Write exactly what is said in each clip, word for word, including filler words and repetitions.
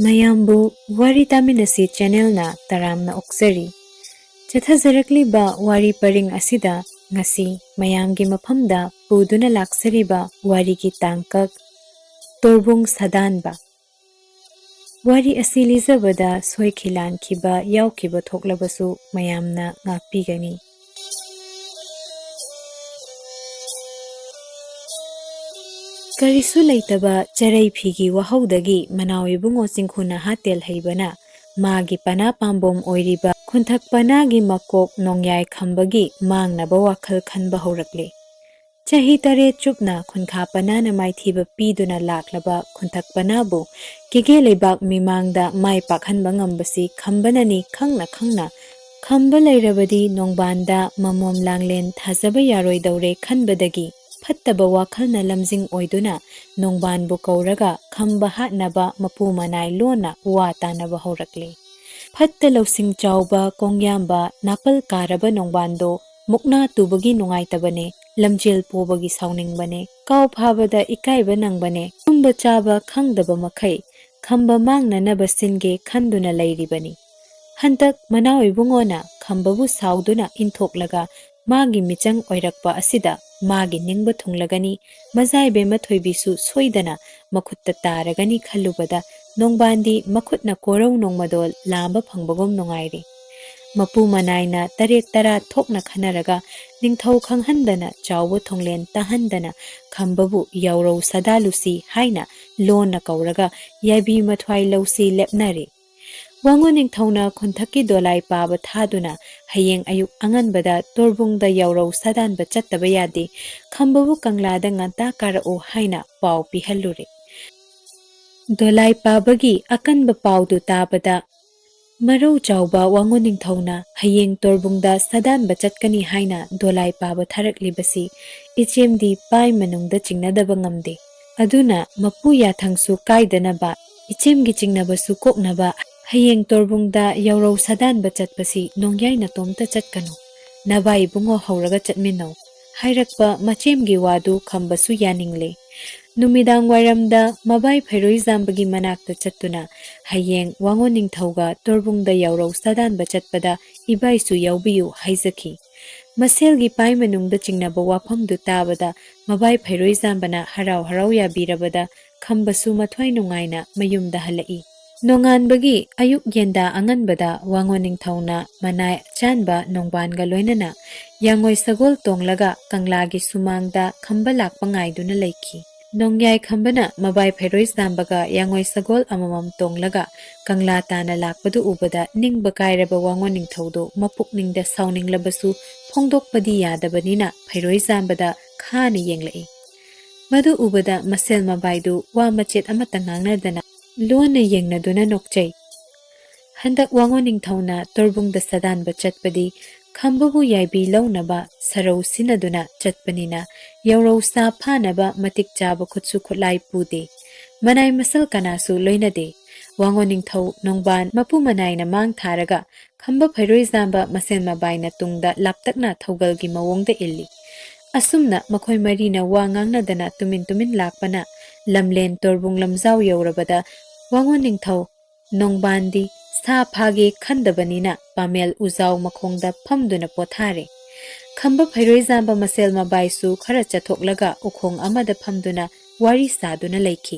ꯃꯌꯥꯝꯕꯨ ꯋꯥꯔꯤ ꯇꯥꯃꯤꯟꯅꯁꯤ ꯆꯦꯅꯦꯜꯅ ꯇꯔꯥꯝꯅ ꯑꯣꯛꯆꯔꯤ꯫ ꯆꯠꯊꯖꯔꯛꯂꯤꯕ ꯋꯥꯔꯤ ꯄꯔꯤꯡ ꯑꯁꯤꯗ ꯉꯁꯤ ꯃꯌꯥꯝꯒꯤ ꯃꯐꯝꯗ ꯄꯨꯗꯨꯅ ꯂꯥꯛꯆꯔꯤꯕ ꯋꯥꯔꯤꯒꯤ ꯇꯥꯡꯀꯛ, ꯇꯣꯔꯕꯨꯡ ꯁꯥꯗꯥꯟꯕ꯫ ꯋꯥꯔꯤ ꯑꯁꯤ ꯂꯤꯖꯕꯗ ꯁꯣꯏꯈꯤ ꯂꯥꯟꯈꯤꯕ ꯌꯥꯎꯈꯤꯕ ꯊꯣꯛꯂꯕꯁꯨ ꯃꯌꯥꯝꯅ ꯉꯥꯛꯄꯤꯒꯅꯤ꯫ ꯀꯔꯤꯁꯨ ꯂꯩꯇꯕ ꯆꯔꯩ ꯐꯤꯒꯤ ꯋꯥꯍꯧꯗꯒꯤ ꯃꯅꯥꯎ ꯏꯕꯨꯡꯉꯣ ꯆꯤꯡꯈꯨ ꯅꯍꯥ ꯇꯦꯜꯍꯩꯕꯅ ꯃꯥꯒꯤ ꯄꯅꯥ ꯄꯥꯝꯕꯣꯝ ꯑꯣꯏꯔꯤꯕ ꯈꯨꯟꯊꯛ ꯄꯅꯥꯒꯤ ꯃꯀꯣꯛ ꯅꯣꯡꯌꯥꯏ ꯈꯝꯕꯒꯤ ꯃꯥꯡꯅꯕ ꯋꯥꯈꯜ ꯈꯟꯕ ꯍꯧꯔꯛꯂꯦ꯫ ꯆꯍꯤ ꯇꯔꯦꯠ ꯆꯨꯞꯅ ꯈꯨꯟꯈꯥ ꯄꯅꯥꯅ ꯃꯥꯏꯊꯤꯕ ꯄꯤꯗꯨꯅ ꯂꯥꯛꯂꯕ ꯈꯨꯟꯊꯛ ꯄꯅꯥꯕꯨ ꯀꯦꯒꯦ ꯂꯩꯕꯥꯛ ꯃꯤꯃꯥꯡꯗ ꯃꯥꯏ ꯄꯥꯛꯍꯟꯕ ꯉꯝꯕꯁꯤ ꯈꯝꯕꯅꯅꯤ ꯈꯪꯅ ꯈꯪꯅ, ꯈꯝꯕ ꯂꯩꯔꯕꯗꯤ ꯅꯣꯡꯕꯥꯟꯗ ꯃꯃꯣꯝ ꯂꯥꯡꯂꯦꯟ ꯊꯥꯖꯕ ꯌꯥꯔꯣꯏꯗꯧꯔꯦ ꯈꯟꯕꯗꯒꯤ ꯐꯠꯇꯕ ꯋꯥꯈꯜꯅ ꯂꯝꯖꯤꯡ ꯑꯣꯏꯗꯨꯅ ꯅꯣꯡꯕꯥꯟꯕꯨ ꯀꯧꯔꯒ ꯈꯝꯕ ꯍꯥꯠꯅꯕ ꯃꯄꯨ ꯃꯅꯥꯏ ꯂꯣꯟꯅ ꯋꯥ ꯇꯥꯅꯕ ꯍꯧꯔꯛꯂꯦ꯫ ꯐꯠꯇ ꯂꯧꯁꯤꯡ ꯆꯥꯎꯕ ꯀꯣꯡꯌꯥꯝꯕ ꯅꯥꯄꯜ ꯀꯥꯔꯕ ꯅꯣꯡꯕꯥꯟꯗꯣ ꯃꯨꯛꯅꯥ ꯇꯨꯕꯒꯤ ꯅꯨꯡꯉꯥꯏꯇꯕꯅꯦ, ꯂꯝꯖꯦꯜ ꯄꯣꯕꯒꯤ ꯁꯥꯎꯅꯤꯡꯕꯅꯦ, ꯀꯥꯎ ꯐꯥꯕꯗ ꯏꯀꯥꯏꯕ ꯅꯪꯕꯅꯦ, ꯇꯨꯝꯕ ꯆꯥꯕ ꯈꯪꯗꯕ ꯃꯈꯩ ꯈꯝꯕ ꯃꯥꯡꯅꯅꯕ ꯁꯤꯟꯒꯦ ꯈꯟꯗꯨꯅ ꯂꯩꯔꯤꯕꯅꯤ꯫ ꯍꯟꯗꯛ ꯃꯅꯥꯎ ꯏꯕꯨꯡꯉꯣꯅ ꯈꯝꯕꯕꯨ ꯁꯥꯎꯗꯨꯅ ꯏꯟꯊꯣꯛꯂꯒ ꯃꯥꯒꯤ ꯃꯤꯆꯪ ꯑꯣꯏꯔꯛꯄ ꯑꯁꯤꯗ ꯃꯥꯒꯤ ꯅꯤꯡꯕ ꯊꯨꯡꯂꯒꯅꯤ, ꯃꯖꯥꯏꯕꯦꯝꯃ ꯊꯣꯏꯕꯤꯁꯨ ꯁꯣꯏꯗꯅ ꯃꯈꯨꯠꯇ ꯇꯥꯔꯒꯅꯤ ꯈꯜꯂꯨꯕꯗ ꯅꯣꯡꯕꯥꯟꯗꯤ ꯃꯈꯨꯠꯅ ꯀꯣꯔꯧ ꯅꯣꯡꯃꯗꯣꯜ ꯂꯥꯝꯕ ꯐꯪꯕꯒꯨꯝ ꯅꯨꯡꯉꯥꯏꯔꯦ꯫ ꯃꯄꯨ ꯃꯅꯥꯏꯅ ꯇꯔꯦꯠ ꯇꯔꯥ ꯊꯣꯛꯅ ꯈꯟꯅꯔꯒ ꯅꯤꯡꯊꯧ ꯈꯪꯍꯟꯗꯅ ꯆꯥꯎꯕ ꯊꯣꯡꯂꯦꯟ ꯇꯥꯍꯟꯗꯅ ꯈꯝꯕꯕꯨ ꯌꯥꯎꯔꯧ ꯁꯥꯗꯥꯂꯨꯁꯤ ꯍꯥꯏꯅ ꯂꯣꯟꯅ ꯀꯧꯔꯒ ꯌꯥꯏꯕꯤ ꯃꯊ꯭ꯋꯥꯏ ꯂꯧꯁꯤ ꯂꯦꯞꯅꯔꯦ꯫ ꯋꯥꯉꯨ ꯅꯤꯡꯊꯧꯅ ꯈꯨꯟꯊꯛꯀꯤ ꯗꯣꯂꯥꯏ ꯄꯥꯕ ꯊꯥꯗꯨꯅ ꯍꯌꯦꯡ ꯑꯌꯨꯛ ꯑꯉꯟꯕꯗ ꯇꯣꯔꯕꯨꯡꯗ ꯌꯥꯎꯔꯧ ꯁꯥꯗꯥꯟꯕ ꯆꯠꯇꯕ ꯌꯥꯗꯦ, ꯈꯝꯕꯕꯨ ꯀꯪꯂꯥꯗ ꯉꯟꯇꯥ ꯀꯥꯔꯛꯎ ꯍꯥꯏꯅ ꯄꯥꯎ ꯄꯤꯍꯜꯂꯨꯔꯦ꯫ ꯗꯣꯂꯥꯏ ꯄꯥꯕꯒꯤ ꯑꯀꯟꯕ ꯄꯥꯎꯗꯨ ꯇꯥꯕꯗ ꯃꯔꯧ ꯆꯥꯎꯕ ꯋꯥꯉꯨ ꯅꯤꯡꯊꯧꯅ ꯍꯌꯦꯡ ꯇꯣꯔꯕꯨꯡꯗ ꯁꯥꯗꯥꯟꯕ ꯆꯠꯀꯅꯤ ꯍꯥꯏꯅ ꯗꯣꯂꯥꯏ ꯄꯥꯕ ꯊꯥꯔꯛꯂꯤꯕꯁꯤ ꯏꯆꯦꯝꯗꯤ ꯄꯥꯏ ꯃꯅꯨꯡꯗ ꯆꯤꯡꯅꯗꯕ ꯉꯝꯗꯦ꯫ ꯑꯗꯨꯅ ꯃꯄꯨ ꯌꯥꯊꯪꯁꯨ ꯀꯥꯏꯗꯅꯕ, ꯏꯆꯦꯝꯒꯤ ꯆꯤꯡꯅꯕꯁꯨ ꯀꯣꯛꯅꯕ ꯍꯌꯦꯡ ꯇꯣꯔꯕꯨꯡꯗ ꯌꯥꯎꯔꯧ ꯁꯥꯗꯥꯟꯕ ꯆꯠꯄꯁꯤ ꯅꯣꯡꯌꯥꯏ ꯅꯇꯣꯝꯇ ꯆꯠꯀꯅꯨ꯫ ꯅꯚꯥꯏ ꯏꯕꯨꯡꯉꯣ ꯍꯧꯔꯒ ꯆꯠꯃꯤꯟꯅꯧ ꯍꯥꯏꯔꯛꯄ ꯃꯆꯦꯝꯒꯤ ꯋꯥꯗꯨ ꯈꯝꯕꯁꯨ ꯌꯥꯅꯤꯡꯂꯦ꯫ ꯅꯨꯃꯤꯗꯥꯡ ꯋꯥꯏꯔꯝꯗ ꯃꯕꯥꯏ ꯐꯩꯔꯣꯏꯖꯥꯝꯕꯒꯤ ꯃꯅꯥꯛꯇ ꯆꯠꯇꯨꯅ ꯍꯌꯦꯡ ꯋꯥꯉꯣꯟ ꯅꯤꯡꯊꯧꯒ ꯇꯣꯔꯕꯨꯡꯗ ꯌꯥꯎꯔꯧ ꯁꯥꯗꯥꯟꯕ ꯆꯠꯄꯗ ꯏꯕꯥꯏꯁꯨ ꯌꯥꯎꯕꯤꯌꯨ ꯍꯥꯏꯖꯈꯤ꯫ ꯃꯁꯦꯜꯒꯤ ꯄꯥꯏ ꯃꯅꯨꯡꯗ ꯆꯤꯡꯅꯕ ꯋꯥꯐꯝꯗꯨ ꯇꯥꯕꯗ ꯃꯕꯥꯏ ꯐꯩꯔꯣꯏꯖꯥꯝꯕꯅ ꯍꯔꯥꯎ ꯍꯔꯥꯎ ꯌꯥꯕꯤꯔꯕꯗ ꯈꯝꯕꯁꯨ ꯃꯊ꯭ꯋꯥꯏ ꯅꯨꯡꯉꯥꯏꯅ ꯃꯌꯨꯝꯗ ꯍꯜꯂꯛꯏ꯫ ꯅꯣꯡꯉꯥꯟꯕꯒꯤ ꯑꯌꯨꯛ ꯌꯦꯟꯗꯥ ꯑꯉꯟꯕꯗ ꯋꯥꯉꯣꯟ ꯅꯤꯡꯊꯧꯅ ꯃꯅꯥꯏ ꯑꯆꯥꯟꯕ ꯅꯣꯡꯕꯥꯟꯒ ꯂꯣꯏꯅꯅ ꯌꯥꯡꯉꯣꯏ ꯁꯒꯣꯜ ꯇꯣꯡꯂꯒ ꯀꯪꯂꯥꯒꯤ ꯁꯨꯃꯥꯡꯗ ꯈꯝꯕ ꯂꯥꯛꯄ ꯉꯥꯏꯗꯨꯅ ꯂꯩꯈꯤ꯫ ꯅꯣꯡꯌꯥꯏ ꯈꯝꯕꯅ ꯃꯕꯥꯏ ꯐꯩꯔꯣꯏ ꯆꯥꯝꯕꯒ ꯌꯥꯡꯉꯣꯏ ꯁꯒꯣꯜ ꯑꯃꯃꯝ ꯇꯣꯡꯂꯒ ꯀꯪꯂꯥ ꯇꯥꯅ ꯂꯥꯛꯄꯗꯨ ꯎꯕꯗ ꯅꯤꯡꯕ ꯀꯥꯏꯔꯕ ꯋꯥꯉꯣꯟ ꯅꯤꯡꯊꯧꯗꯨ ꯃꯄꯨꯛꯅꯤꯡꯗ ꯁꯥꯎꯅꯤꯡꯂꯕꯁꯨ ꯐꯣꯡꯗꯣꯛꯄꯗꯤ ꯌꯥꯗꯕꯅꯤꯅ ꯐꯩꯔꯣꯏ ꯆꯥꯝꯕꯗ ꯈꯥꯅ ꯌꯦꯡꯂꯛꯏ꯫ ꯃꯗꯨ ꯎꯕꯗ ꯃꯁꯦꯜ ꯃꯕꯥꯏꯗꯨ ꯋꯥ ꯃꯆꯦꯠ ꯑꯃꯠꯇ ꯉꯥꯡꯅꯗꯅ ꯂꯣꯟꯅ ꯌꯦꯡꯅꯗꯨꯅ ꯅꯣꯛꯆꯩ꯫ ꯍꯟꯗꯛ ꯋꯥꯉꯣꯟ ꯅꯤꯡꯊꯧꯅ ꯇꯣꯔꯕꯨꯡꯗ ꯁꯥꯗꯥꯟꯕ ꯆꯠꯄꯗꯤ ꯈꯝꯕꯕꯨ ꯌꯥꯏꯕꯤ ꯂꯧꯅꯕ ꯁꯔꯧ ꯁꯤꯟꯅꯗꯨꯅ ꯆꯠꯄꯅꯤꯅ ꯌꯧꯔꯧ ꯁꯥ ꯐꯥꯅꯕ ꯃꯇꯤꯛ ꯆꯥꯕ ꯈꯨꯠꯁꯨ ꯈꯨꯠꯂꯥꯏ ꯄꯨꯗꯦ꯫ ꯃꯅꯥꯏ ꯃꯁꯜ ꯀꯅꯥꯁꯨ ꯂꯣꯏꯅꯗꯦ꯫ ꯋꯥꯉꯣꯟ ꯅꯤꯡꯊꯧ ꯅꯣꯡꯕꯥꯟ ꯃꯄꯨ ꯃꯅꯥꯏꯅ ꯃꯥꯡ ꯊꯥꯔꯒ ꯈꯝꯕ ꯐꯩꯔꯣꯏ ꯆꯥꯝꯕ ꯃꯁꯦꯜ ꯃꯕꯥꯏꯅ ꯇꯨꯡꯗ ꯂꯥꯞꯇꯛꯅ ꯊꯧꯒꯜꯒꯤ ꯃꯑꯣꯡꯗ ꯏꯜꯂꯤ꯫ ꯑꯁꯨꯝꯅ ꯃꯈꯣꯏ ꯃꯔꯤꯅ ꯋꯥ ꯉꯥꯡꯅꯗꯅ ꯇꯨꯃꯤꯟ ꯇꯨꯃꯤꯟ ꯂꯥꯛꯄꯅ ꯂꯝꯂꯦꯟ ꯇꯣꯔꯕꯨꯡ ꯂꯝꯖꯥꯎ ꯌꯧꯔꯕꯗ ꯋꯥꯉꯣꯟ ꯅꯤꯡꯊꯧ ꯅꯣꯡꯕꯥꯟꯗꯤ ꯁꯥ ꯐꯥꯒꯦ ꯈꯟꯗꯕꯅꯤꯅ ꯄꯥꯃꯦꯜ ꯎꯖꯥꯎ ꯃꯈꯣꯡꯗ ꯐꯝꯗꯨꯅ ꯄꯣꯊꯥꯔꯦ꯫ ꯈꯝꯕ ꯐꯩꯔꯣꯏ ꯆꯥꯝꯕ ꯃꯁꯦꯜ ꯃꯕꯥꯏꯁꯨ ꯈꯔ ꯆꯠꯊꯣꯛꯂꯒ ꯎꯈꯣꯡ ꯑꯃꯗ ꯐꯝꯗꯨꯅ ꯋꯥꯔꯤ ꯁꯥꯗꯨꯅ ꯂꯩꯈꯤ꯫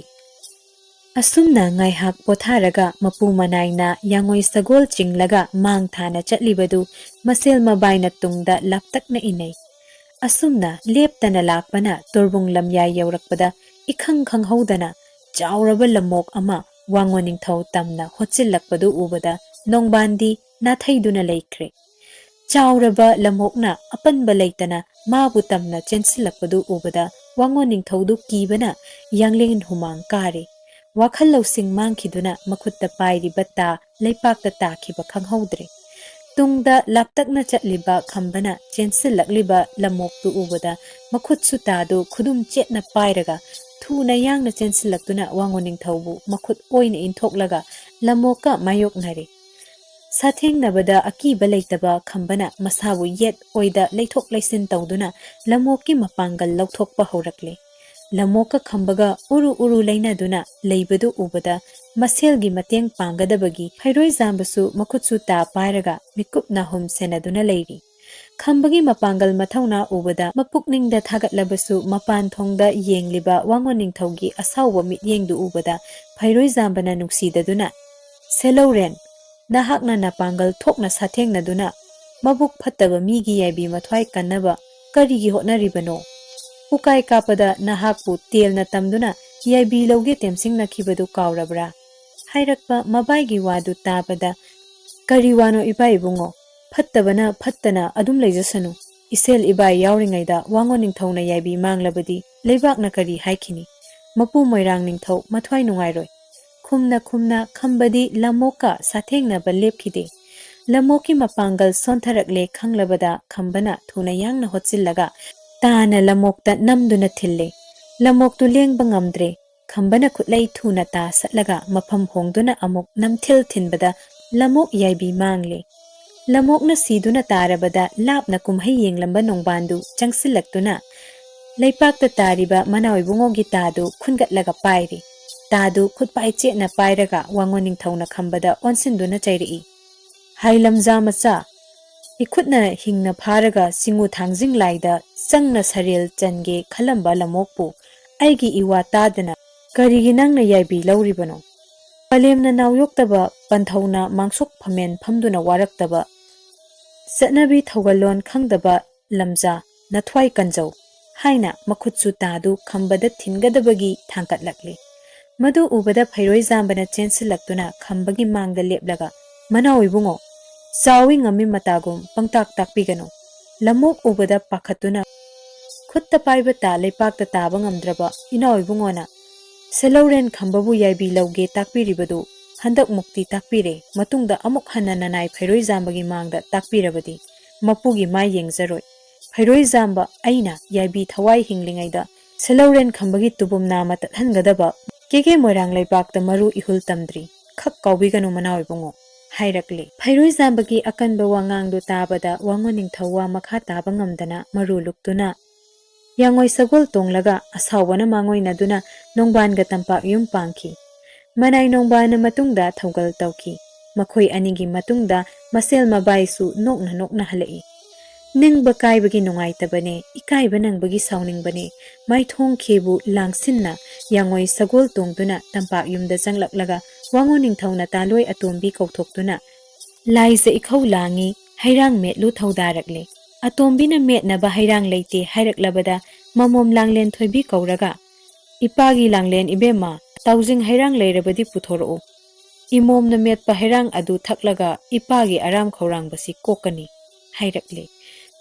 ꯑꯁꯨꯝꯅ ꯉꯥꯏꯍꯥꯛ ꯄꯣꯊꯥꯔꯒ ꯃꯄꯨ ꯃꯅꯥꯏꯅ ꯌꯥꯡꯉꯣꯏ ꯁꯒꯣꯜ ꯆꯤꯡꯂꯒ ꯃꯥꯡ ꯊꯥꯅ ꯆꯠꯂꯤꯕꯗꯨ ꯃꯁꯦꯜ ꯃꯕꯥꯏꯅ ꯇꯨꯡꯗ ꯂꯥꯞꯇꯛꯅ ꯏꯟꯅꯩ꯫ ꯑꯁꯨꯝꯅ ꯂꯦꯞꯇꯅ ꯂꯥꯛꯄꯅ ꯇꯣꯔꯕꯨꯡ ꯂꯝꯌꯥꯏ ꯌꯧꯔꯛꯄꯗ ꯏꯈꯪ ꯈꯪꯍꯧꯗꯅ ꯆꯥꯎꯔꯕ ꯂꯝꯃꯣꯛ ꯑꯃ ꯋꯥꯉꯣꯟ ꯅꯤꯡꯊꯧ ꯇꯝꯅ ꯍꯣꯠꯆꯤꯜꯂꯛꯄꯗꯨ ꯎꯕꯗ ꯅꯣꯡꯕꯥꯟꯗꯤ ꯅꯥꯊꯩꯗꯨꯅ ꯂꯩꯈ꯭ꯔꯦ꯫ ꯆꯥꯎꯔꯕ ꯂꯝꯃꯣꯛꯅ ꯑꯄꯟꯕ ꯂꯩꯇꯅ ꯃꯥꯕꯨ ꯇꯝꯅ ꯆꯦꯟꯁꯤꯜꯂꯛꯄꯗꯨ ꯎꯕꯗ ꯋꯥꯉꯣꯟ ꯅꯤꯡꯊꯧꯗꯨ ꯀꯤꯕꯅ ꯌꯥꯡꯂꯦꯟ ꯍꯨꯃꯥꯡ ꯀꯥꯔꯦ꯫ ꯋꯥꯈꯜ ꯂꯧꯁꯤꯡ ꯃꯥꯡꯈꯤꯗꯨꯅ ꯃꯈꯨꯠꯇ ꯄꯥꯏꯔꯤꯕ ꯇꯥ ꯂꯩꯄꯥꯛꯇ ꯇꯥꯈꯤꯕ ꯈꯪꯍꯧꯗ꯭ꯔꯦ꯫ ꯇꯨꯡꯗ ꯂꯥꯞꯇꯛꯅ ꯆꯠꯂꯤꯕ ꯈꯝꯕꯅ ꯆꯦꯟꯁꯤꯜꯂꯛꯂꯤꯕ ꯂꯝꯃꯣꯛꯇꯨ ꯎꯕꯗ ꯃꯈꯨꯠ ꯁꯨꯇꯥꯗꯨ ꯈꯨꯗꯨꯝ ꯆꯦꯠꯅ ꯄꯥꯏꯔꯒ ꯊꯨꯅ ꯌꯥꯡꯅ ꯆꯦꯟꯁꯤꯜꯂꯛꯇꯨꯅ ꯋꯥꯉꯣꯟ ꯅꯤꯡꯊꯧꯕꯨ ꯃꯈꯨꯠ ꯑꯣꯏꯅ ꯏꯟꯊꯣꯛꯂꯒ ꯂꯝꯃꯣꯛꯀ ꯃꯥꯌꯣꯛꯅꯔꯦ꯫ ꯁꯥꯊꯦꯡꯅꯕꯗ ꯑꯀꯤꯕ ꯂꯩꯇꯕ ꯈꯝꯕꯅ ꯃꯁꯥꯕꯨ ꯌꯦꯠ ꯑꯣꯏꯗ ꯂꯩꯊꯣꯛ ꯂꯩꯁꯤꯟ ꯇꯧꯗꯨꯅ ꯂꯝꯃꯣꯛꯀꯤ ꯃꯄꯥꯡꯒꯜ ꯂꯧꯊꯣꯛꯄ ꯍꯧꯔꯛꯂꯦ꯫ ꯂꯝꯑꯣꯛꯀ ꯈꯝꯕꯒ ꯎꯔꯨ ꯎꯔꯨ ꯂꯩꯅꯗꯨꯅ ꯂꯩꯕꯗꯨ ꯎꯕꯗ ꯃꯁꯦꯜꯒꯤ ꯃꯇꯦꯡ ꯄꯥꯡꯒꯗꯕꯒꯤ ꯐꯩꯔꯣꯏꯖꯥꯝꯕꯁꯨ ꯃꯈꯨꯠꯁꯨ ꯇꯥ ꯄꯥꯏꯔꯒ ꯃꯤꯀꯨꯞ ꯅꯥꯍꯨꯝ ꯁꯦꯟꯅꯗꯨꯅ ꯂꯩꯔꯤ꯫ ꯈꯝꯕꯒꯤ ꯃꯄꯥꯡꯒꯜ ꯃꯊꯧꯅꯥ ꯎꯕꯗ ꯃꯄꯨꯛꯅꯤꯡꯗ ꯊꯥꯒꯠꯂꯕꯁꯨ ꯃꯄꯥꯟ ꯊꯣꯡꯗ ꯌꯦꯡꯂꯤꯕ ꯋꯥꯉꯣꯟ ꯅꯤꯡꯊꯧꯒꯤ ꯑꯁꯥꯎꯕ ꯃꯤꯠꯌꯦꯡꯗꯨ ꯎꯕꯗ ꯐꯩꯔꯣꯏꯖꯥꯝꯕꯅ ꯅꯨꯡꯁꯤꯗꯗꯨꯅ, "ꯁꯦꯂꯧꯔꯦꯟ, ꯅꯍꯥꯛꯅ ꯅꯄꯥꯡꯒꯜ ꯊꯣꯛꯅ ꯁꯥꯊꯦꯡꯅꯗꯨꯅ ꯃꯕꯨꯛ ꯐꯠꯇꯕ ꯃꯤꯒꯤ ꯌꯥꯏꯕꯤ ꯃꯊ꯭ꯋꯥꯏ ꯀꯟꯅꯕ ꯀꯔꯤꯒꯤ ꯍꯣꯠꯅꯔꯤꯕꯅꯣ? ꯎꯀꯥꯏ ꯀꯥꯞꯄꯗ ꯅꯍꯥꯛꯄꯨ ꯇꯦꯜꯅ ꯇꯝꯗꯨꯅ ꯌꯥꯏꯕꯤ ꯂꯧꯒꯦ ꯇꯦꯝꯁꯤꯡꯅꯈꯤꯕꯗꯨ ꯀꯥꯎꯔꯕ꯭ꯔꯥ?" ꯍꯥꯏꯔꯛꯄ ꯃꯕꯥꯏꯒꯤ ꯋꯥꯗꯨ ꯇꯥꯕꯗ, "ꯀꯔꯤ ꯋꯥꯅꯣ ꯏꯄꯥ ꯏꯕꯨꯡꯉꯣ? ꯐꯠꯇꯕꯅ ꯐꯠꯇꯅ ꯑꯗꯨꯝ ꯂꯩꯖꯁꯅꯨ꯫ ꯏꯁꯦꯜ ꯏꯕꯥꯏ ꯌꯥꯎꯔꯤꯉꯩꯗ ꯋꯥꯉꯣꯟ ꯅꯤꯡꯊꯧꯅ ꯌꯥꯏꯕꯤ ꯃꯥꯡꯂꯕꯗꯤ ꯂꯩꯕꯥꯛꯅ ꯀꯔꯤ ꯍꯥꯏꯈꯤꯅꯤ? ꯃꯄꯨ ꯃꯣꯏꯔꯥꯡ ꯅꯤꯡꯊꯧ ꯃꯊ꯭ꯋꯥꯏ ꯅꯨꯡꯉꯥꯏꯔꯣꯏ꯫" ꯈꯨꯝꯅ ꯈꯨꯝꯅ ꯈꯝꯕꯗꯤ ꯂꯝꯑꯣꯛꯀ ꯁꯥꯊꯦꯡꯅꯕ ꯂꯦꯞꯈꯤꯗꯦ꯫ ꯂꯝꯑꯣꯛꯀꯤ ꯃꯄꯥꯡꯒꯜ ꯁꯣꯟꯊꯔꯛꯂꯦ ꯈꯪꯂꯕꯗ ꯈꯝꯕꯅ ꯊꯨꯅ ꯌꯥꯡꯅ ꯍꯣꯠꯆꯤꯜꯂꯒ ꯇꯥꯅ ꯂꯝꯑꯣꯛꯇ ꯅꯝꯗꯨꯅ ꯊꯤꯜꯂꯦ꯫ ꯂꯝꯑꯣꯛꯇꯨ ꯂꯦꯡꯕ ꯉꯝꯗ꯭ꯔꯦ꯫ ꯈꯝꯕꯅ ꯈꯨꯠꯂꯩ ꯊꯨꯅ ꯇꯥ ꯁꯠꯂꯒ ꯃꯐꯝ ꯍꯣꯡꯗꯨꯅ ꯑꯃꯨꯛ ꯅꯝꯊꯤꯜ ꯊꯤꯟꯕꯗ ꯂꯝꯑꯣꯛ ꯌꯥꯏꯕꯤ ꯃꯥꯡꯂꯦ꯫ ꯂꯝꯑꯣꯛꯅ ꯁꯤꯗꯨꯅ ꯇꯥꯔꯕꯗ ꯂꯥꯞꯅ ꯀꯨꯝꯍꯩ ꯌꯦꯡꯂꯝꯕ ꯅꯣꯡꯕꯥꯟꯗꯨ ꯆꯪꯁꯤꯜꯂꯛꯇꯨꯅ ꯂꯩꯄꯥꯛꯇ ꯇꯥꯔꯤꯕ ꯃꯅꯥꯎ ꯏꯕꯨꯡꯉꯣꯒꯤ ꯇꯥꯗꯨ ꯈꯨꯟꯒꯠꯂꯒ ꯄꯥꯏꯔꯤ꯫ ꯇꯥꯗꯨ ꯈꯨꯠꯄꯥꯏ ꯆꯦꯠꯅ ꯄꯥꯏꯔꯒ ꯋꯥꯉꯣꯟ ꯅꯤꯡꯊꯧꯅ ꯈꯝꯕꯗ ꯑꯣꯟꯁꯤꯟꯗꯨꯅ ꯆꯩꯔꯛꯏ, "ꯍꯥꯏ ꯂꯝꯖꯥ ꯃꯆꯥ, ꯏꯈꯨꯠꯅ ꯍꯤꯡꯅ ꯐꯥꯔꯒ ꯁꯤꯡꯉꯨ ꯊꯥꯡꯖꯤꯡ ꯂꯥꯏꯗ ꯆꯪꯅ ꯁꯔꯦꯜ ꯆꯟꯒꯦ ꯈꯜꯂꯝꯕ ꯂꯝꯑꯣꯛꯄꯨ ꯑꯩꯒꯤ ꯏꯋꯥ ꯇꯥꯗꯅ ꯀꯔꯤꯒꯤ ꯅꯪꯅ ꯌꯥꯏꯕꯤ ꯂꯧꯔꯤꯕꯅꯣ? ꯄꯂꯦꯝꯅ ꯅꯥꯎꯌꯣꯛꯇꯕ, ꯄꯟꯊꯧꯅ ꯃꯥꯡꯁꯣꯛ ꯐꯝꯃꯦꯟ ꯐꯝꯗꯨꯅ ꯋꯥꯔꯛꯇꯕ, ꯆꯠꯅꯕꯤ ꯊꯧꯒꯜꯂꯣꯟ ꯈꯪꯗꯕ ꯂꯝꯖꯥ, ꯅꯊ꯭ꯋꯥꯏ ꯀꯟꯖꯧ" ꯍꯥꯏꯅ ꯃꯈꯨꯠꯁꯨ ꯇꯥꯗꯨ ꯈꯝꯕꯗ ꯊꯤꯟꯒꯗꯕꯒꯤ ꯊꯥꯡꯒꯠꯂꯛꯂꯤ꯫ ꯃꯗꯨ ꯎꯕꯗ ꯐꯩꯔꯣꯏꯖꯥꯝꯕꯅ ꯆꯦꯟꯁꯤꯜꯂꯛꯇꯨꯅ ꯈꯝꯕꯒꯤ ꯃꯥꯡꯗ ꯂꯦꯞꯂꯒ, "ꯃꯅꯥꯎ ꯏꯕꯨꯡꯉꯣ, ꯆꯥꯎꯏ ꯉꯝꯃꯤ ꯃꯇꯥꯒꯨꯝ ꯄꯪꯇꯥꯛ ꯇꯥꯛꯄꯤꯒꯅꯨ꯫" ꯂꯝꯑꯣꯛ ꯎꯕꯗ ꯄꯥꯈꯠꯇꯨꯅ ꯈꯨꯠꯇ ꯄꯥꯏꯕ ꯇꯥ ꯂꯩꯄꯥꯛꯇ ꯇꯥꯕ ꯉꯝꯗ꯭ꯔꯕ ꯏꯅꯥꯎ ꯏꯕꯨꯡꯉꯣꯅ ꯁꯦꯂꯧꯔꯦꯟ ꯈꯝꯕꯕꯨ ꯌꯥꯏꯕꯤ ꯂꯧꯒꯦ ꯇꯥꯛꯄꯤꯔꯤꯕꯗꯨ ꯍꯟꯗꯛꯃꯨꯛꯇꯤ ꯇꯥꯛꯄꯤꯔꯦ, ꯃꯇꯨꯡꯗ ꯑꯃꯨꯛ ꯍꯟꯅ ꯅꯅꯥꯏ ꯐꯩꯔꯣꯏꯖꯥꯝꯕꯒꯤ ꯃꯥꯡꯗ ꯇꯥꯛꯄꯤꯔꯕꯗꯤ ꯃꯄꯨꯒꯤ ꯃꯥꯏ ꯌꯦꯡꯖꯔꯣꯏ꯫ ꯐꯩꯔꯣꯏꯖꯥꯝꯕ ꯑꯩꯅ ꯌꯥꯏꯕꯤ ꯊꯋꯥꯏ ꯍꯤꯡꯂꯤꯉꯩꯗ ꯁꯦꯂꯧꯔꯦꯟ ꯈꯝꯕꯒꯤ ꯇꯨꯕꯨꯝ ꯅꯥꯃ ꯇꯠꯍꯟꯒꯗꯕ ꯀꯦꯀꯦ ꯃꯣꯏꯔꯥꯡ ꯂꯩꯄꯥꯛꯇ ꯃꯔꯨ ꯏꯍꯨꯜ ꯇꯝꯗ꯭ꯔꯤ꯫ ꯈꯛ ꯀꯥꯎꯕꯤꯒꯅꯨ ꯃꯅꯥꯎ ꯏꯕꯨꯡꯉꯣ ꯍꯥꯏꯔꯛꯂꯦ꯫ ꯐꯩꯔꯣꯏꯖꯥꯝꯕꯒꯤ ꯑꯀꯟꯕ ꯋꯥꯉꯥꯡꯗꯨ ꯇꯥꯕꯗ ꯋꯥꯉꯣꯟ ꯅꯤꯡꯊꯧ ꯋꯥ ꯃꯈꯥ ꯇꯥꯕ ꯉꯝꯗꯅ ꯃꯔꯨ ꯂꯨꯛꯇꯨꯅ ꯌꯥꯉꯣꯏ ꯁꯒꯣꯜ ꯇꯣꯡꯂꯒ ꯑꯁꯥꯎꯕꯅ ꯃꯥꯡꯑꯣꯏꯅꯗꯨꯅ ꯅꯣꯡꯕꯥꯟꯒ ꯇꯝꯄꯥꯛ ꯌꯨꯝ ꯄꯥꯡꯈꯤ꯫ ꯃꯅꯥꯏ ꯅꯣꯡꯕꯥꯟꯅ ꯃꯇꯨꯡꯗ ꯊꯧꯒꯜ ꯇꯧꯈꯤ꯫ ꯃꯈꯣꯏ ꯑꯅꯤꯒꯤ ꯃꯇꯨꯡꯗ ꯃꯁꯦꯜ ꯃꯕꯥꯏꯁꯨ ꯅꯣꯛꯅ ꯅꯣꯛꯅ ꯍꯜꯂꯛꯏ꯫ ꯅꯤꯡꯕ ꯀꯥꯏꯕꯒꯤ ꯅꯨꯡꯉꯥꯏꯇꯕꯅꯦ, ꯏꯀꯥꯏꯕ ꯅꯪꯕꯒꯤ ꯁꯥꯎꯅꯤꯡꯕꯅꯦ, ꯃꯥꯏꯊꯣꯡ ꯈꯦꯕꯨ ꯂꯥꯡꯁꯤꯟꯅ ꯌꯥꯉꯣꯏ ꯁꯒꯣꯜ ꯇꯣꯡꯗꯨꯅ ꯇꯝꯄꯥꯛ ꯌꯨꯝꯗ ꯆꯪꯂꯛꯂꯒ ꯋꯥꯉꯨ ꯅꯤꯡꯊꯧꯅ ꯇꯥꯂꯣꯏ ꯑꯇꯣꯝꯕꯤ ꯀꯧꯊꯣꯛꯇꯨꯅ, "ꯂꯥꯏꯖ ꯏꯈꯧ ꯂꯥꯡꯉꯤ, ꯍꯩꯔꯥꯡ ꯃꯦꯠꯂꯨ ꯊꯧꯗꯥꯔꯛꯂꯦ꯫ ꯑꯇꯣꯝꯕꯤꯅ ꯃꯦꯠꯅꯕ ꯍꯩꯔꯥꯡ ꯂꯩꯇꯦ ꯍꯥꯏꯔꯛꯂꯕꯗ ꯃꯃꯣꯝ ꯂꯥꯡꯂꯦꯟ ꯊꯣꯏꯕꯤ ꯀꯧꯔꯒ, 'ꯏꯄꯥꯒꯤ ꯂꯥꯡꯂꯦꯟ ꯏꯕꯦꯝꯃ, ꯇꯥꯎꯖꯤꯡ ꯍꯩꯔꯥꯡ ꯂꯩꯔꯕꯗꯤ ꯄꯨꯊꯣꯔꯛꯎ꯫ ꯏꯃꯣꯝꯅ ꯃꯦꯠꯄ ꯍꯩꯔꯥꯡ ꯑꯗꯨ ꯊꯛꯂꯒ ꯏꯄꯥꯒꯤ ꯑꯔꯥꯝ ꯈꯧꯔꯥꯡꯕꯁꯤ ꯀꯣꯛꯀꯅꯤ," ꯍꯥꯏꯔꯛꯂꯦ꯫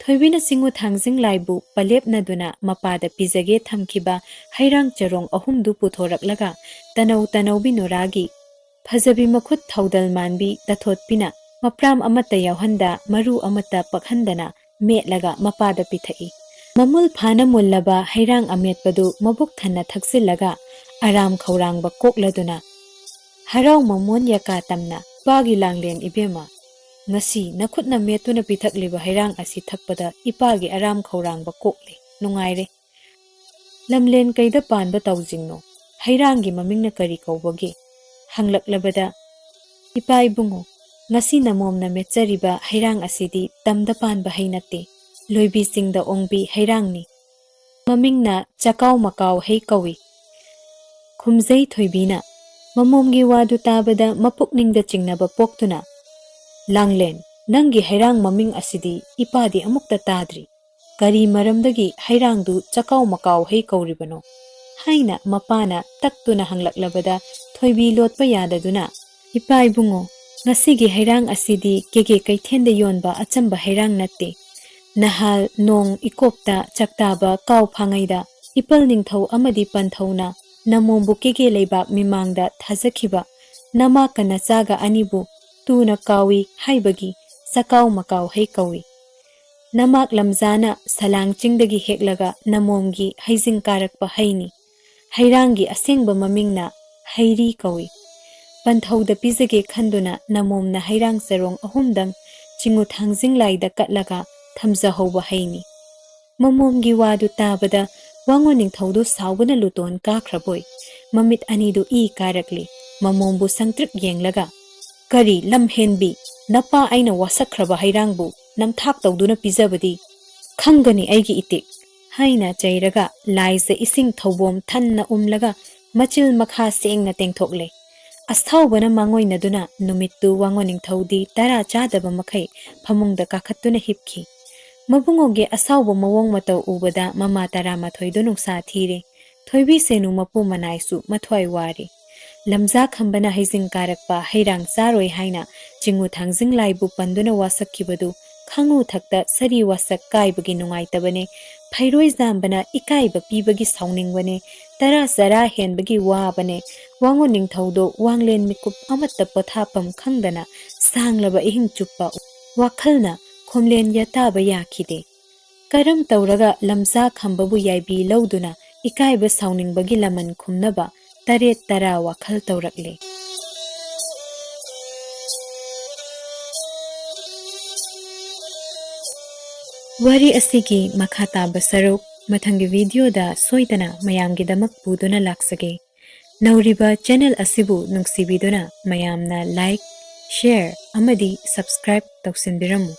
ꯊꯣꯏꯕꯤꯅ ꯆꯤꯡꯉꯨ ꯊꯥꯡꯖꯤꯡ ꯂꯥꯏꯕꯨ ꯄꯂꯦꯞꯅꯗꯨꯅ ꯃꯄꯥꯗ ꯄꯤꯖꯒꯦ ꯊꯝꯈꯤꯕ ꯍꯩꯔꯥꯡ ꯆꯔꯣꯡ ꯑꯍꯨꯝꯗꯨ ꯄꯨꯊꯣꯔꯛꯂꯒ ꯇꯅꯧ ꯇꯅꯧꯕꯤ ꯅꯨꯔꯥꯒꯤ ꯐꯖꯕꯤ ꯃꯈꯨꯠ ꯊꯧꯗꯜ ꯃꯥꯟꯕꯤ ꯇꯊꯣꯠꯄꯤꯅ ꯃꯄ꯭ꯔꯥꯝ ꯑꯃꯠꯇ ꯌꯥꯎꯍꯟꯗ ꯃꯔꯨ ꯑꯃꯠꯇ ꯄꯛꯍꯟꯗꯅ ꯃꯦꯠꯂꯒ ꯃꯄꯥꯗ ꯄꯤꯊꯛꯏ꯫ ꯃꯃꯨꯜ ꯐꯥꯅ ꯃꯨꯜꯂꯕ ꯍꯩꯔꯥꯡ ꯑꯃꯦꯠꯄꯗꯨ ꯃꯕꯨꯛ ꯊꯟꯅ ꯊꯛꯆꯤꯜꯂꯒ ꯑꯔꯥꯝ ꯈꯧꯔꯥꯡꯕ ꯀꯣꯛꯂꯗꯨꯅ, "ꯍꯔꯥꯎ ꯃꯃꯣꯟ ꯌꯥꯀꯥ ꯇꯝꯅ, ꯏꯄꯥꯒꯤ ꯂꯥꯡꯂꯦꯟ ꯏꯕꯦꯝꯃ, ꯉꯁꯤ ꯅꯈꯨꯠꯅ ꯃꯦꯠꯇꯨꯅ ꯄꯤꯊꯛꯂꯤꯕ ꯍꯩꯔꯥꯡ ꯑꯁꯤ ꯊꯛꯄꯗ ꯏꯄꯥꯒꯤ ꯑꯔꯥꯝ ꯈꯧꯔꯥꯡꯕ ꯀꯣꯛꯂꯦ, ꯅꯨꯡꯉꯥꯏꯔꯦ꯫ ꯂꯝꯂꯦꯟ ꯀꯩꯗ ꯄꯥꯟꯕ ꯇꯥꯎꯖꯤꯡꯅꯣ? ꯍꯩꯔꯥꯡꯒꯤ ꯃꯃꯤꯡꯅ ꯀꯔꯤ ꯀꯧꯕꯒꯦ?" ꯍꯪꯂꯛꯂꯕꯗ, "ꯏꯄꯥ ꯏꯕꯨꯡꯉꯣ, ꯉꯁꯤ ꯅꯃꯣꯝꯅ ꯃꯦꯠꯆꯔꯤꯕ ꯍꯩꯔꯥꯡ ꯑꯁꯤꯗꯤ ꯇꯝꯗ ꯄꯥꯟꯕ ꯍꯩ ꯅꯠꯇꯦ, ꯂꯣꯏꯕꯤ ꯆꯤꯡꯗ ꯑꯣꯡꯕꯤ ꯍꯩꯔꯥꯡꯅꯤ꯫ ꯃꯃꯤꯡꯅ ꯆꯀꯥꯎ ꯃꯀꯥꯎ ꯍꯩ ꯀꯧꯏ," ꯈꯨꯝꯖꯩ ꯊꯣꯏꯕꯤꯅ꯫ ꯃꯃꯣꯝꯒꯤ ꯋꯥꯗꯨ ꯇꯥꯕꯗ ꯃꯄꯨꯛꯅꯤꯡꯗ ꯆꯤꯡꯅꯕ ꯄꯣꯛꯇꯨꯅ, "ꯂꯥꯡꯂꯦꯟ, ꯅꯪꯒꯤ ꯍꯩꯔꯥꯡ ꯃꯃꯤꯡ ꯑꯁꯤꯗꯤ ꯏꯄꯥꯗꯤ ꯑꯃꯨꯛꯇ ꯇꯥꯗ꯭ꯔꯤ꯫ ꯀꯔꯤ ꯃꯔꯝꯗꯒꯤ ꯍꯩꯔꯥꯡꯗꯨ ꯆꯀꯥꯎ ꯃꯀꯥꯎ ꯍꯩ ꯀꯧꯔꯤꯕꯅꯣ?" ꯍꯥꯏꯅ ꯃꯄꯥꯅ ꯇꯛꯇꯨꯅ ꯍꯪꯂꯛꯂꯕꯗ ꯊꯣꯏꯕꯤ ꯂꯣꯠꯄ ꯌꯥꯗꯗꯨꯅ, "ꯏꯄꯥ ꯏꯕꯨꯡꯉꯣ, ꯉꯁꯤꯒꯤ ꯍꯩꯔꯥꯡ ꯑꯁꯤꯗꯤ ꯀꯦꯒꯦ ꯀꯩꯊꯦꯜꯗ ꯌꯣꯟꯕ ꯑꯆꯝꯕ ꯍꯩꯔꯥꯡ ꯅꯠꯇꯦ꯫ ꯅꯍꯥꯜ ꯅꯣꯡ ꯏꯀꯣꯞꯇ ꯆꯥꯛꯇꯥꯕ ꯀꯥꯎ ꯐꯥꯉꯩꯗ ꯏꯄꯜ ꯅꯤꯡꯊꯧ ꯑꯃꯗꯤ ꯄꯟꯊꯧꯅ ꯅꯃꯣꯝꯕꯨ ꯀꯦꯒꯦ ꯂꯩꯕꯥꯛ ꯃꯤꯃꯥꯡꯗ ꯊꯥꯖꯈꯤꯕ ꯅꯃꯥꯛꯀ ꯅꯆꯥꯒ ꯑꯅꯤꯕꯨ ꯇꯨꯅ ꯀꯥꯎꯏ ꯍꯥꯏꯕꯒꯤ ꯆꯀꯥꯎ ꯃꯀꯥꯎ ꯍꯩ ꯀꯧꯏ꯫ ꯅꯃꯥꯛ ꯂꯝꯖꯥꯅ ꯁꯂꯥꯡ ꯆꯤꯡꯗꯒꯤ ꯍꯦꯛꯂꯒ ꯅꯃꯣꯝꯒꯤ ꯍꯩꯖꯤꯡ ꯀꯥꯔꯛꯄ ꯍꯩꯅꯤ꯫ ꯍꯩꯔꯥꯡꯒꯤ ꯑꯁꯦꯡꯕ ꯃꯃꯤꯡꯅ ꯍꯩꯔꯤ ꯀꯧꯏ꯫ ꯄꯟꯊꯧꯗ ꯄꯤꯖꯒꯦ ꯈꯟꯗꯨꯅ ꯅꯃꯣꯝꯅ ꯍꯩꯔꯥꯡ ꯆꯔꯣꯡ ꯑꯍꯨꯝꯗꯪ ꯆꯤꯡꯉꯨ ꯊꯥꯡꯖꯤꯡ ꯂꯥꯏꯗ ꯀꯠꯂꯒ ꯊꯝꯖꯍꯧꯕ ꯍꯩꯅꯤ꯫ ꯃꯃꯣꯝꯒꯤ ꯋꯥꯗꯨ ꯇꯥꯕꯗ ꯋꯥꯉꯣꯟ ꯅꯤꯡꯊꯧꯗꯨ ꯁꯥꯎꯕꯅ ꯂꯨꯇꯣꯟ ꯀꯥꯈ꯭ꯔꯕꯣꯏ ꯃꯃꯤꯠ ꯑꯅꯤꯗꯨ ꯏ ꯀꯥꯔꯛꯂꯤ꯫ ꯃꯃꯣꯝꯕꯨ ꯁꯪꯇ꯭ꯔꯤꯛ ꯌꯦꯡꯂꯒ, "ꯀꯔꯤ ꯂꯝ ꯍꯦꯟꯕꯤ, ꯅꯄꯥ ꯑꯩꯅ ꯋꯥꯁꯛꯈ꯭ꯔꯕ ꯍꯩꯔꯥꯡꯕꯨ ꯅꯝꯊꯥꯛ ꯇꯧꯗꯨꯅ ꯄꯤꯖꯕꯗꯤ? ꯈꯪꯒꯅꯤ ꯑꯩꯒꯤ ꯏꯇꯤꯛ!" ꯍꯥꯏꯅ ꯆꯩꯔꯒ ꯂꯥꯏꯖ ꯏꯁꯤꯡ ꯊꯧꯕꯣꯝ ꯊꯟꯅ ꯎꯝꯂꯒ ꯃꯆꯤꯜ ꯃꯈꯥ ꯁꯦꯡꯅ ꯇꯦꯡꯊꯣꯛꯂꯦ꯫ ꯑꯁꯥꯎꯕꯅ ꯃꯥꯡꯑꯣꯏꯅꯗꯨꯅ ꯅꯨꯃꯤꯠꯇꯨ ꯋꯥꯉꯣꯟ ꯅꯤꯡꯊꯧꯗꯤ ꯇꯔꯥ ꯆꯥꯗꯕ ꯃꯈꯩ ꯐꯃꯨꯡꯗ ꯀꯥꯈꯠꯇꯨꯅ ꯍꯤꯞꯈꯤ꯫ ꯃꯕꯨꯡꯉꯣꯒꯤ ꯑꯁꯥꯎꯕ ꯃꯑꯣꯡ ꯃꯇꯧ ꯎꯕꯗ ꯃꯃꯥ ꯇꯔꯥꯃꯥꯊꯣꯏꯗꯨ ꯅꯨꯡꯁꯥ ꯊꯤꯔꯦ꯫ ꯊꯣꯏꯕꯤ ꯁꯦꯅꯨ ꯃꯄꯨ ꯃꯅꯥꯏꯁꯨ ꯃꯊ꯭ꯋꯥꯏ ꯋꯥꯔꯦ꯫ ꯂꯝꯖꯥ ꯈꯝꯕꯅ ꯍꯩꯖꯤꯡ ꯀꯥꯔꯛꯄ ꯍꯩꯔꯥꯡ ꯆꯥꯔꯣꯏ ꯍꯥꯏꯅ ꯆꯤꯡꯉꯨ ꯊꯥꯡꯖꯤꯡ ꯂꯥꯏꯕꯨ ꯄꯟꯗꯨꯅ ꯋꯥꯁꯛꯈꯤꯕꯗꯨ ꯈꯪꯉꯨ ꯊꯛꯇ ꯁꯔꯤ ꯋꯥꯁꯛ ꯀꯥꯏꯕꯒꯤ ꯅꯨꯡꯉꯥꯏꯇꯕꯅꯦ꯫ ꯐꯩꯔꯣꯏ ꯆꯥꯝꯕꯅ ꯏꯀꯥꯏꯕ ꯄꯤꯕꯒꯤ ꯁꯥꯎꯅꯤꯡꯕꯅꯦ꯫ ꯇꯔꯥ ꯆꯔꯥ ꯍꯦꯟꯕꯒꯤ ꯋꯥꯕꯅꯦ꯫ ꯋꯥꯉꯣꯟ ꯅꯤꯡꯊꯧꯗꯣ ꯋꯥꯡꯂꯦꯟ ꯃꯤꯀꯨꯞ ꯑꯃꯠꯇ ꯄꯣꯊꯥꯐꯝ ꯈꯪꯗꯅ ꯁꯥꯡꯂꯕ ꯑꯍꯤꯡ ꯆꯨꯞꯄ ꯋꯥꯈꯜꯅ ꯈꯣꯝꯂꯦꯟ ꯌꯥꯇꯥꯕ ꯌꯥꯈꯤꯗꯦ꯫ ꯀꯔꯝ ꯇꯧꯔꯒ ꯂꯝꯖꯥ ꯈꯝꯕꯕꯨ ꯌꯥꯏꯕꯤ ꯂꯧꯗꯨꯅ ꯏꯀꯥꯏꯕ ꯁꯥꯎꯅꯤꯡꯕꯒꯤ ꯂꯃꯟ ꯈꯨꯝꯅꯕ ꯇꯔꯦꯠ ꯇꯔꯥ ꯋꯥꯈꯜ ꯇꯧꯔꯛꯂꯦ꯫ ꯋꯥꯔꯤ ꯑꯁꯤꯒꯤ ꯃꯈꯥ ꯇꯥꯕ ꯁꯔꯨꯛ ꯃꯊꯪꯒꯤ ꯚꯤꯗꯤꯑꯣꯗ ꯁꯣꯏꯗꯅ ꯃꯌꯥꯝꯒꯤꯗꯃꯛ ꯄꯨꯗꯨꯅ ꯂꯥꯛꯆꯒꯦ꯫ ꯅꯧꯔꯤꯕ ꯆꯦꯅꯦꯜ ꯑꯁꯤꯕꯨ ꯅꯨꯡꯁꯤꯕꯤꯗꯨꯅ ꯃꯌꯥꯝꯅ ꯂꯥꯏꯛ, ꯁꯦꯌꯔ ꯑꯃꯗꯤ ꯁꯕꯁꯀ꯭ꯔꯥꯏꯕ ꯇꯧꯁꯤꯟꯕꯤꯔꯝꯃꯨ꯫